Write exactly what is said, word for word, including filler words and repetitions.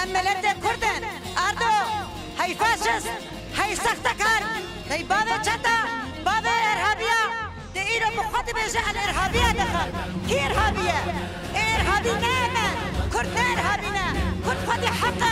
Em miletê Kurd in. Erdo, hey faşist, hey sextekar, hey bavê çeta, bavê irhabiya. Te îro bi xwe dibêje em irhabiye dixin. Kî irhabî ye? Ê irhabî ne me. Kurd ne irhabî ne. Kurd xwedî heq e